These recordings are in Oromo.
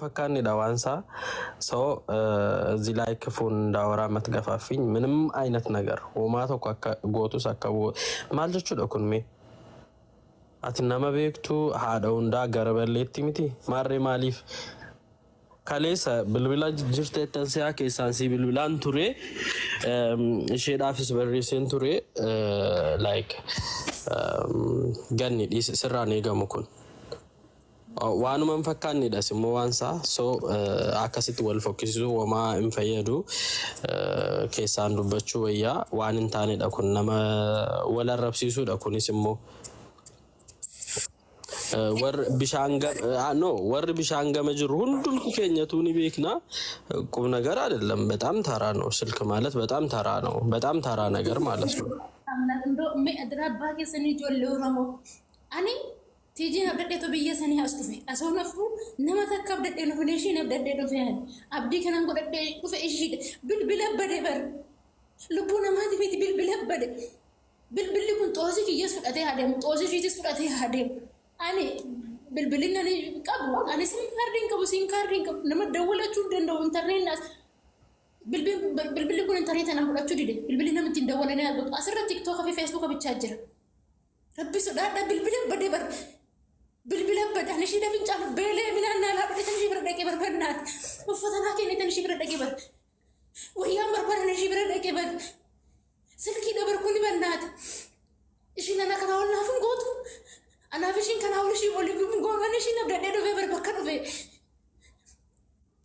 Fakkaannidha waan isaa so እዚህ ላይ ክፉን እንዳወራ የምትገፋፊኝ ምንም አይነት ነገር homaa tokko akka gootus akka maal jechuudha kun mee ati nama beektu haadha hundaa gara balleetti miti maarree maaliif kaleessa bilbila jirteettan si'aa keessaan si bilbilaan ture, isheedhaafis barreesseen ture, like ganni dhiise sirraan eegamu kun. Waanuma hin fakkaannedhas immoo waan isaa so akkasitti wal fokkisiisuu homaa hin fayyadu, keessaan dubbachuu wayyaa. Waan hin taanedha kun, nama wal arrabsiisuudha. Kunis immoo warri bishaan no warri bishaan gama jiru hundumtu keenyatu ni beekna። ቁም ነገር አይደለም። በጣም ተራ ነው። ስልክ ማለት በጣም ተራ ነው። በጣም ተራ ነገር ማለት ነው። እንደው abbaa keessanii ijoollee Oromoo ani tiijiin abdadheetu biyya sanii as dhufe asoo nafu nama takka abdadhee dhufe ishiin abdadhee dhufe ani abdii kanan godhadhee dhufe ishiidha. Bilbila bade bar, lubbuu namaati miti, bilbila bade. Bilbilli kun xoosii kiyyaas fudhatee haa deemu, xoosii ishiitis fudhatee haa deemu. Ani bilbilli ani qabu, ani SIM kaardiin qabu, SIM kaardiin qabu, nama dawwalachuu hin danda'u. Intarneetnaas bilbilli kun intarneeta naa fudhachuu dide. Bilbilli namni ittiin dawwalanii argatu asirra TikToka fi Facebooka bichaa jira. Rabbi sodaadha, bilbila bade bar, bilbila bade. Ani ishii fincaan beelee midhaan naa laadhee tan ishii bira dhaqee barbaadnaati. Uffata naa kenne tan ishii bira dhaqee bar, wayyaan barbaadan ishii bira dhaqee bar. Silkii dabar kuni bannaati. Ishiin ana kanaa ol naaf hin gootu. Anaaf ishiin kanaa ol ishii ol hin gootu. Ani ishiin abdadhee dhufee bar bakka dhufe.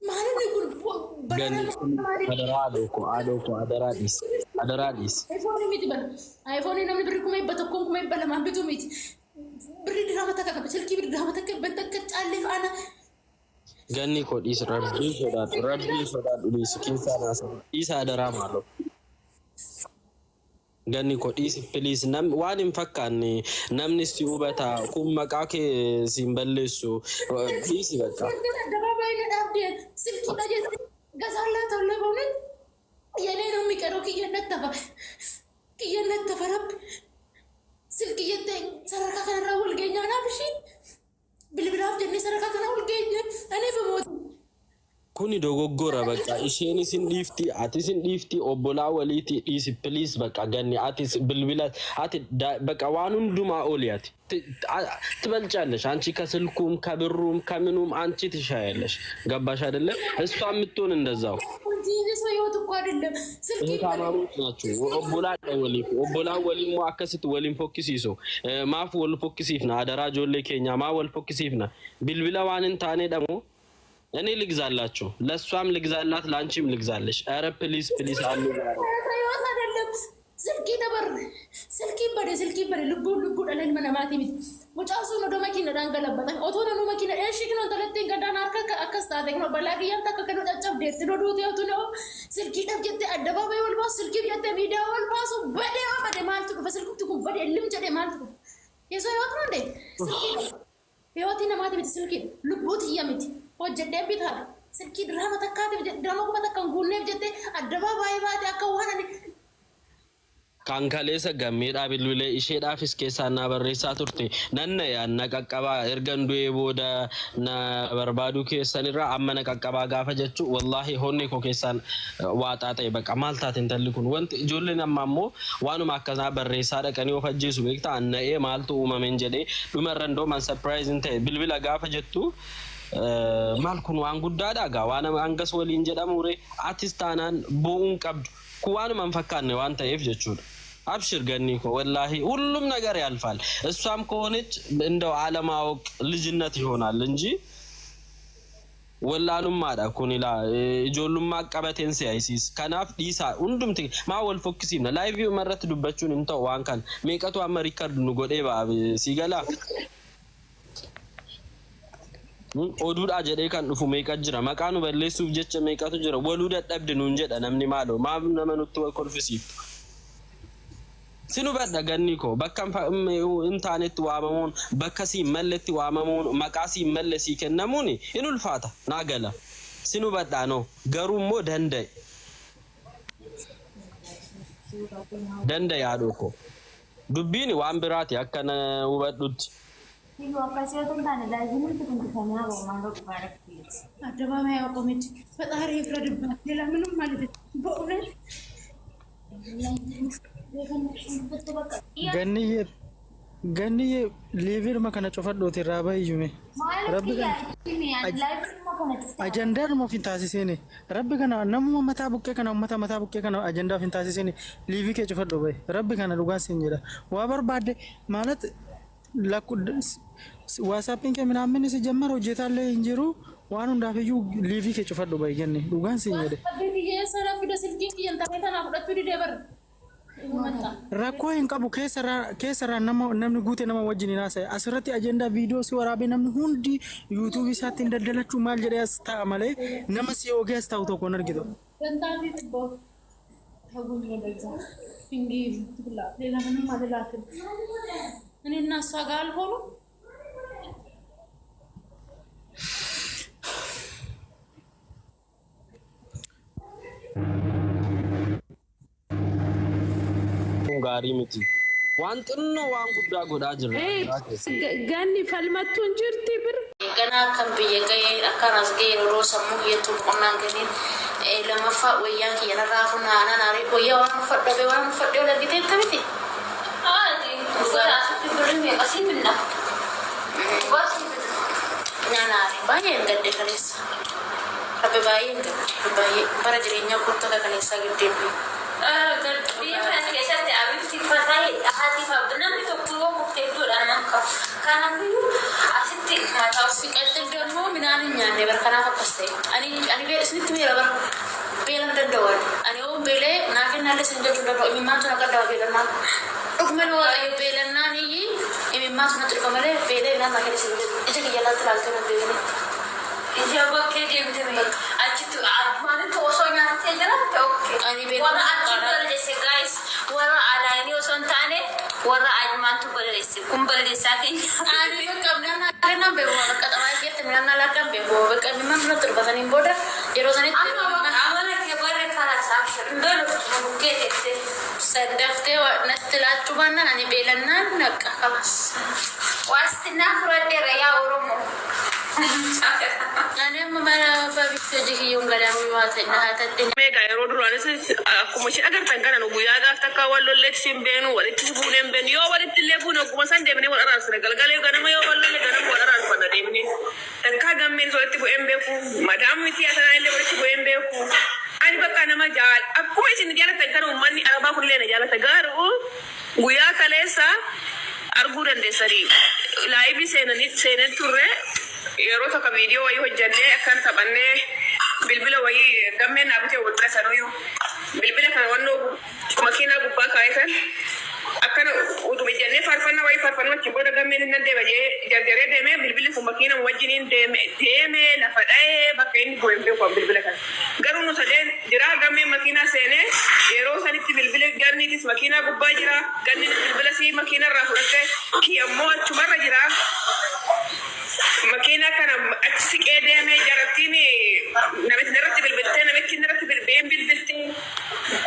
Maalinni kun Ganni adaraa haadhoo koo, haadhoo koo, adaraa dhiisi, adaraa dhiisi. iPhone miti bara. iPhone namni birri 100,000, 200,000 bituu miti. Birri dirhama takka qaba. Silkii birri dirhama takka dhibba takka caalleef ana. Ganni koo dhiisi, rabbii sodaadhu, rabbii sodaadhu, dhiisi, keessaa naasa dhiisa, adaraa maaloo. Ganni koo dhiisi, please. Nam waan hin fakkaanne namni si hubata, kun maqaa kee si hin balleessu, dhiisi bakka. አደባባይ ላይ dhaabdee silkiidha jette ገዛላታለሁ። በእውነት የኔ ነው የሚቀረው። Kiyya tafa, kiyya tafa rabbi silkii jettee sadarkaa kanarraa wal geenyaa naaf ishiin bilbilaaf jennee sadarkaa kana wal geenye ani በሞት Kuni dogoggora bakka, isheenis hin dhiifti, atis hin dhiifti, obbolaa waliiti, dhiisi please. Bakka ganni atis bilbila ati በቃ waan hundumaa oli ati ትበልጫለሽ። አንቺ ከስልኩም ከብሩም ከምኑም አንቺ ትሻያለሽ። ገባሽ አይደለ? እሷ የምትሆን እንደዛው እንጂ የሰው ህይወት እኮ አይደለም ስልክ እህታማሞች ናቸው። Obbolaa waliif obbolaa waliin moo akkasitti waliin fokkisiisu? Maaf wal fokkisiifna? Adaraa ijoollee keenya, maa wal fokkisiifna? Bilbila waan hin taane dhamoo እኔ ልግዛላችሁ፣ ለእሷም ልግዛላት፣ ለአንቺም ልግዛለሽ። ኧረ please, please አሉ። ህይወት አይደለም። Silkii dabar, silkii bade, silkii bade. Lubbuu lubbuu dhala ilma namaati miti. Mucaa sun odoo makiinadhaan galabbatan otoo nanuu makiina ishii kinoo intalattiin gandaan harka akkas taate kinoo balaa kiyyaan takka kanuu caccabdeetti duute otoo silkiidhaaf jettee addabaabayii ol baasu, silkiif jettee miidiyaa ol baasu. Badee yoo bade maaltu dhufa? Silkii kun badee lim jedhee maaltu dhufa? የሰው ህይወት ነው እንዴ? Silkii ህይወtii namaati miti, silkii lubbuu tiyya miti. Hojjedhee bitaadha. Silkii dirhama takkaatiif, dirhama 1000 hin guunneef jettee addabaabayii baate akka waan ani Kan kaleessa gammeedhaa bilbilee isheedhaafis keessaan na barreessaa turte. Nan na qaqqabaa, ergan du'ee booda na barbaaduu keessanirraa amma na qaqqabaa gaafa jechuu, wallaahi honni koo keessaan waaxaa ta'e. Bakka maal taate intalli kun? Wanti ijoolleen amma ammoo waanuma akkanaa barreessaa dhaqanii of ajjeesu beektaa. Anna'ee maaltu uumameen jedhee dhumarra indoo man surprise hin ta'e. Bilbila gaafa jettu maal kun waan guddaadha gaa, waan hangas waliin jedhamu. Atis taanaan bu'uun qabdu kun waanuma hin fakkaanne waan ta'eef jechuudha. አብሽር ገኒ እኮ ወላሂ ሁሉም ነገር ያልፋል። እሷም ከሆነች እንደው አለማወቅ ልጅነት ይሆናል እንጂ wallaalummaadha kun ilaa ijoollummaa qabateen si ayisiis. Kanaaf dhiisaa, hundumti maa wal fokkisiifna? Live irratti dubbachuun hin ta'u. Waan kana meeqatu amma record nu godhee ba'a sii galaa? Oduudhaa jedhee kan dhufu meeqa jira? Maqaa nu balleessuuf jecha meeqatu jira? Waluu dadhabde nuun jedha namni. Maaloo, maaf nama nutti wal kolfisiiftu? Sin hubadha ganni koo, bakka hin taanetti waamamuun, bakka siin malletti waamamuun, maqaa siin malle sii kennamuun in ulfaata, naa gala, sin hubadhaa. No, garuu immoo danda'e, danda'e haadhoo koo, dubbiin waan biraati akka na hubadhutti. Iyyuu akkasii otoo hin taane laayiviin hundi kun bitamee habamaa dhugaa rabbiiti. አደባባይ አቆመች። ፈጣሪ ይፍረድባት። ሌላ ምንም ማለት በእውነት። Ganniyyee ganniyyee liiviidhuma kana cufadhuuti irraa bahiyyume. Rabbi kana ajandaadhuma of hin taasisini. Rabbi kana namuma mataa buqqee kana uummata mataa buqqee kana ajandaa of hin taasisini, liivii kee cufadhu bahi. Rabbi kana dhugaa siin jedha. Waa barbaadde ማለት lakku WhatsAppiin kee ምናምን ሲጀመር hojjetaallee hin jiru, waan hundaafiyyuu liivii kee cufadhu bahi, ganni dhugaan siin jedhe. Sana fida silkiin kiyyan tapee tanaa fudhachuu didee bar መጣ። Rakkoo hin qabu, keessarraa nama namni guute nama wajjin hin haasa'e. Asirratti ajandaa viidiyoo si waraabee namni hundi YouTubeii isaatti hin daldalachuu maal jedhee as ta'a malee nama si oogee as taa'u tokko hin argitu. ገንታሚ ጥቦ ተጉኝ ወደዛ እንግዲህ ብላ ሌላ ምንም አልላትም። እኔ እና እሷ ጋር አልሆኑ። Kun gaarii miti. Waan xinnoo waan guddaa godhaa jirra. Ganni falmattuun jirti bir. Ganaa kan biyya gahee akkaan as gahee yeroo sammuu kiyyattuu boqonnaan kennin lamaffaa wayyaan kiyya narraa funaanaan aarii wayyaa waan uffadhe waan uffadhe ol argitee miti. Uffata asitti birrii meeqa sii binna? Dhugaa sii binna. Naan aare, baay'ee hin gadde kaleessa. Rabbi baay'ee hin gadde, baay'ee bara jireenyaa guutuu akka kaleessaa gaddeen beeku. Biyya kana keessatti abifti fataa haati fa namni tokko yoo murtee iddoodhaan nama qabu. Kanaafiyyuu asitti mataa ሲቀጥል ደግሞ ምናምን nyaanne bar kanaaf akkas ta'e. Ani ani beela isinitti beela bar beela hin danda'u ani. Ani yoo beelee naa kennaallee isin jechuu danda'u, imimmaantu na qaddawa beelannaan. Dhuguma Waaqayyo beelannaan iyyi imimmaantu natti dhufa malee beelee naan naa kenna isin jedhu ija kiyya laatti laaltee nan beekne. Ija bakkee deemte achitti maalitti osoo nyaattee jiraatte okay. Ani beeku Warra achi balleesse guys, warra alaanii osoo hin taane warra ajumaantu balleesse, kun balleessaa keenya. Ani bakka midhaan kennan beeku bakka xamaa keessatti midhaan alaadhaan beeku bakka imimmaan natti dhufataniin booda yeroo sanitti. Amma amala kee barre karaa saabsha hin bukkee teessee. Daftee natti laachuu baannaan ani beelannaan naqa kalas. Waastinaa fudhadheera yaa Oromoo. Ani amma mana babitti hojii kiyyoon gadaamuu waa ta'e na haa ta'e. Meeqa yeroo duraanis akkuma isheen agartan kana nu guyyaa gaaf takka wal lolleetti hin beenu, walitti buunee hin beenu. Yoo walitti illee buune ogguma san deemnee wal araarsina. Galgalee ganama yoo wal lolle ganama wal araarfanna deemnee. Takkaa gammeen walitti bu'ee hin beeku, madaam miti asanaa illee walitti bu'ee hin beeku. Ani bakka nama jaal akkuma isin jaalatan kana uummanni arabaa kunillee na jaalata. Garuu guyyaa kaleessa arguu dandeessanii liveii seenanii seenee turre. Yeroo tokko viidiyoo wayii hojjannee akkan taphannee bilbila wayii gammeen naa bitee wal bira sanuyyuu bilbila kana wannoo makiinaa gubbaa kaa'etan akkana utuma jennee faarfannaa wayii faarfannaa achi booda gammeen hin deema jee jarjaree deemee bilbilli sun makiina wajjiniin deeme deemee lafa dha'ee bakka inni bu'e hin beeku bilbila kana. Garuu nu sadeen jira, gammeen makiinaa seenee yeroo sanitti bilbili ganniitis makiinaa gubbaa jira, ganni bilbila sii makiinaa irraa fudhatte kiyya immoo achumarra jira. Makiinaa kana achi siqee deemee jarattiin namitti irratti bilbiltee namitti irratti bilbileen bilbiltee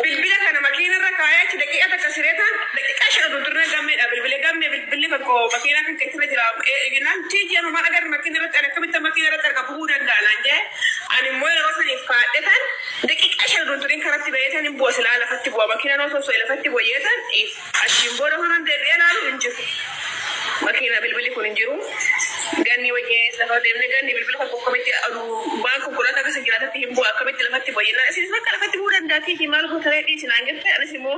bilbila kana makiina irra kaayee achi daqiiqaa takka sireetaan daqiiqaa 5 durdurna gammeedha bilbilee gammee bilbilli tokko makiinaa kan keessa jira naan tiijii anumaan agarra makiina irratti ani akkamitti makiina irratti arga bu'uu danda'a naan jee. Ani immoo yeroo saniif kaadhetan daqiiqaa 5 durduriin karatti ba'eetan hin bu'a silaa lafatti bu'a makiinaan osoo osoo lafatti bu'eetan achiin booda honan deebi'ee laalu hin jiru. Makiina bilbilli kun hin jiru. Ganni wajjin lafa deemne ganni bilbila kan akkamitti aduu waan konkolaataa keessa jiraatatti hin bu'a akkamitti lafatti bu'a jennaan isinis bakka lafatti bu'uu danda'a maal gootaree dhiisi naan jette. Anis immoo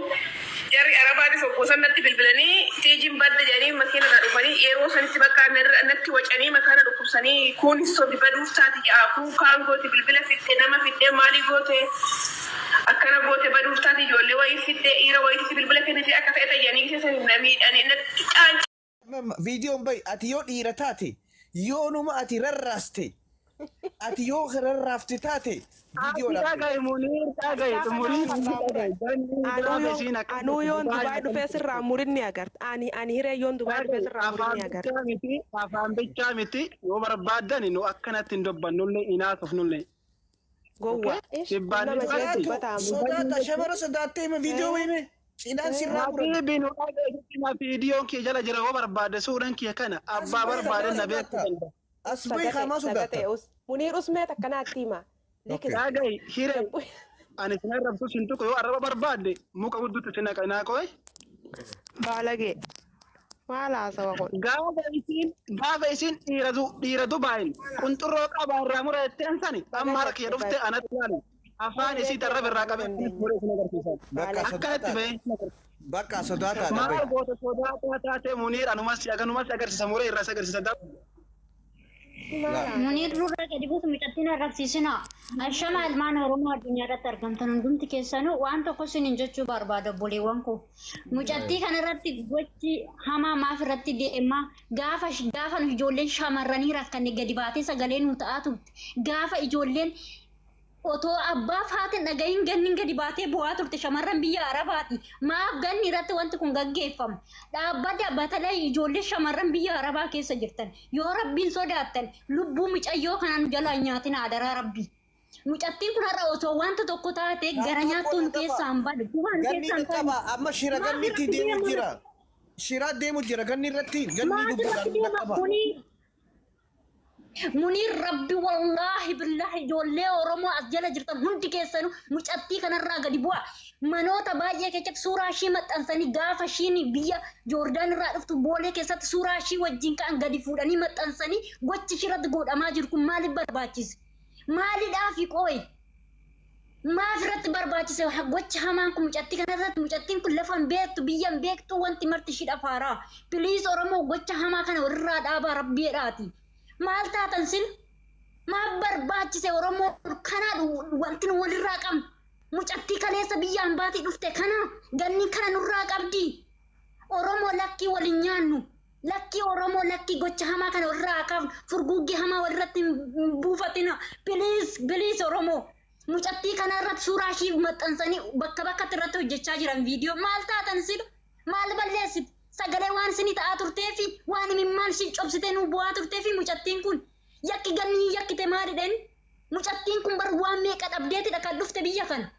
jarri arabaatis obbo natti bilbilanii tiijiin badda jedhanii makiina dhufanii yeroo sanitti bakka natti wacanii makaana dhukkubsanii kun sobi baduuf taati ja'a kun kaan goote bilbila fidde nama fidde maalii goote akkana goote baduuf taati ijoollee wayii fidde dhiira wayiitti bilbila kennite akka ta'e tayyanii keessa na miidhanii natti caan. Viidiyoon bahi, ati yoo dhiira taate yoonuma ati rarraaste, ati yoo rarraafte taate viidiyoodhaan Dhagaye Muniir, dhagaye xumurii dhagaye gaafa isiin akka Anuu yoon Dubaay dhufee sirraa murinni agarta. Ani hiree yoon Dubaay dhufee sirraa afaan murinni agarta. bichaa miti, afaan bichaa miti, yoo barbaaddan nu akkanatti hin dubbannullee inaasofnullee. Gowwa. Dhibbaan Nama dhibbatti. jee dubbataa. Sodaata shamara sodaattee hima viidiyoo wayime. Cinaan sirraa muran. Habiibi nu dhageessitti viidiyoon kee jala jira yoo barbaadde suuraan kee kana As abbaa bahi barbaade kamaa na beekuu sodaatta. danda'a. As bahi kamaa Sagaxee sodaatta. us. Muniir usmee takkanaatti hima. Okay. Dhagahi hiree ani sin arrabsu sin tuqu yoo arraba barbaadde muka gudduutti sin naqa naa qoy. Baalagee. Maal haasawa kun? Gaafa isin dhiira Dubaayin qunxurroo qabaa irraa mura jetteen sani amma harka kee dhufte anatti ilaalu afaan isii tarraba irraa qabee muree sin agarsiisan. Bakka Akkanatti sodaataa. bahee sin agarsiisa. Bakka sodaataadha Maal bahi. goota sodaataa taatee Muniir anumas aganumas agarsiisa muree irraa si agarsiisa. Laa. Muniir nurra gadi buusu mucattiin arrabsiisinaa. Ashama ilmaan Oromoo addunyaa irratti argamtan hundumti keessanuu waan tokko isiniin jechuu barbaada obboleewwan koo. Mucattii kanarratti gochi hamaa maaf irratti deemaa gaafa gaafa nu ijoolleen shamarranii rakkanne gadi baatee sagalee nu ta'aa turte. Gaafa ijoolleen otoo abbaa faatin dhagahin ganni gadi baatee bu'aa turte shamarran biyya Arabaati. Maaf ganni irratti wanti kun gaggeeffama? Dhaabbata batalay ijoollee shamarran biyya Arabaa keessa jirtan yoo Rabbiin sodaattan lubbuu mucayyoo kanaan nu jalaa hin nyaatina adaraa Rabbii. Mucattiin kun har'a osoo wanta tokko taate gara Tap tap nyaattuun godha tafa. keessaan badu gubaan Ganni keessaan qaqqaba. badu. Amma shira Maaf gannitti irratti deemu deema? jira. Shiraa deemu jira ganni irratti. Ganni Maaf irratti gubbaadhaan deema qaqqaba. kuni? Muniir Rabbi wallaahi billaahi ijoollee Oromoo as jala jirtan hundi keessanuu mucattii kanarraa gadi bu'a. Manoota baay'ee keessatti suuraa ishii maxxansanii gaafa ishiin biyya Joordaan irraa dhuftu boolee keessatti suuraa ishii wajjin ka'an gadi fuudhanii maxxansanii gochi ishii irratti godhamaa jiru kun maaliif barbaachise? Maalidhaafi qooyi? Maaf irratti barbaachise gochi hamaan kun mucattii kanarratti? Mucattiin kun lafa hin beektu, biyya hin beektu, wanti marti ishii dhafaaraa. Please Oromoo gocha hamaa kana walirraa dhaabaa rabbiidhaati. Maal taatan sin? Maaf barbaachise Oromoo kanaa wanti nu walirraa qabnu? Mucattii kaleessa biyya hambaatii dhufte kana ganni kana nurraa qabdi. Oromoo lakkii waliin nyaannu. Lakkii Oromoo lakkii gocha hamaa kana walirraa kaafnu. Furguggee hamaa walirratti hin buufatina. Please please Oromoo. Mucattii kana irratti suuraa ishii maxxansanii bakka bakkatti irratti hojjechaa jiran viidiyoo. Maal taatan sin? Maal balleessite? Sagalee waan isinii ta'aa turteefi waan imimmaan ishii cobsitee nuu bu'aa turteefi mucattiin kun yakki ganni yakkite maalidha inni? Mucattiin kun bar waan meeqa dhabdeetidha kan dhufte biyya kana.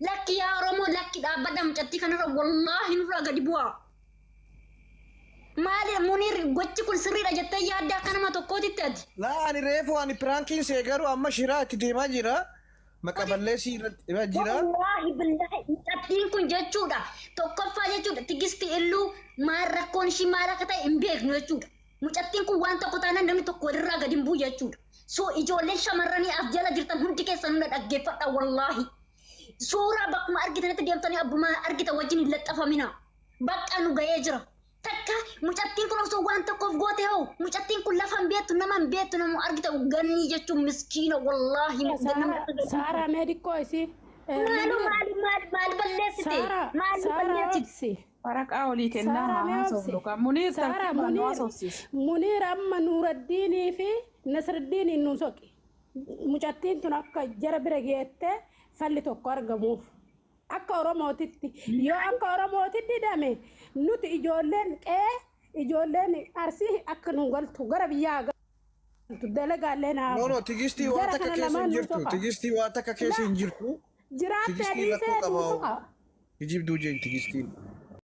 Lakki yaa Oromoo lakki dhaabbadha mucattii kanarra wallaahi nurraa gadi bu'aa. Maali Muniir gochi kun sirriidha jettee yaadda akka nama tokkootitti ati? Laa ani reefu ani piraankiin see garuu amma shiraa itti deemaa jira. Maqa balleessii irratti jira. Wallaahi billahi mucattiin kun jechuudha tokkoffaa jechuudha Tigisti Illuu maal rakkoon ishii maal akka ta'e hin beeknu jechuudha. Mucattiin kun waan tokko taanaan namni tokko walirraa gadi hin bu'u jechuudha. So ijoolleen shamarranii as jala jirtan hundi keessanuu na dhaggeeffadha wallaahi. Suuraa bakkuma argitanitti deemtanii abbuma argitan wajjin hin laxxafaminaa. Bakka nu ga'ee jira. Takka mucattiin kun osoo waan tokkoof goote hoo mucattiin kun lafa hin beektu nama hin beektu nama argita gannii jechuun miskiina wallaahi nama akka gannii. Saaraa mee xiqqoo isii. Maalu maali maali maal balleessite Saaraa maali Saaraa balleessite? obsi. Waraqaa olii kennaa Saaraa haa mee obsi. haasofnu kan Muniir Saaraa tartiibaan nu Muniir haasofsiisi. Muniir amma Nuuraddiinii fi Nasraddiiniin nu soqi. Mucattiin tun akka jara bira geette falli tokko argamuuf. Akka Oromootitti yoo akka Oromootitti didame nuti ijoolleen qe'ee ijoolleen Arsii akka nu galtu gara biyyaa galtu dalagaallee naa No no Tigistii waa jara takka kana keessa hin lamaan nu jirtu. soqa. Tigistii waa takka keessa hin jirtu. Jiraattee Tigistiin rakkoo dhiisee nu qaba. soqa. Kijibduu jeen tigistiin.